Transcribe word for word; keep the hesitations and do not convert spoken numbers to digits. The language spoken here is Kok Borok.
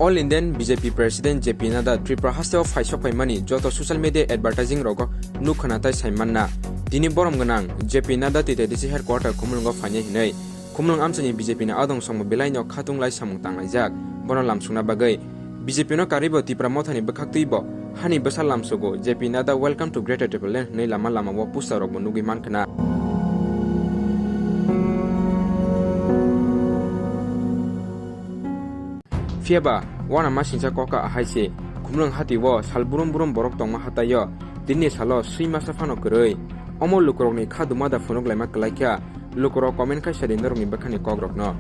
All Indian B J P President J P Nadda Tripura hasteo phaisok phaimani joto social media advertising rogo nukha na tai saimanna. Tini borom gwnang J P Nadda T T D C headquarter Khumulwngo phainai hinwi Khumulwng amchaini B J P ni adong songbo belaino khatung lai samung tanglaijak. Bono lamsukna bagwi B J P no karwibo Tipra Mothani bwkhaktwibo hani bwsa lamsugo J P Nadda Welcome to Greater Tipraland hinwi lama lamao poster rokbo nugwi mankha na. Phiyaba, uanamasingcha kokha ahai se, Khumulwng hatio sal burum burum borok tongma hataio, tinini salo swi masa phano kwrwi. Omo lukurokni kha dumada phunuk laima kwlaikha, lukurok comment khai sadi norokni bwkhani kokrokno.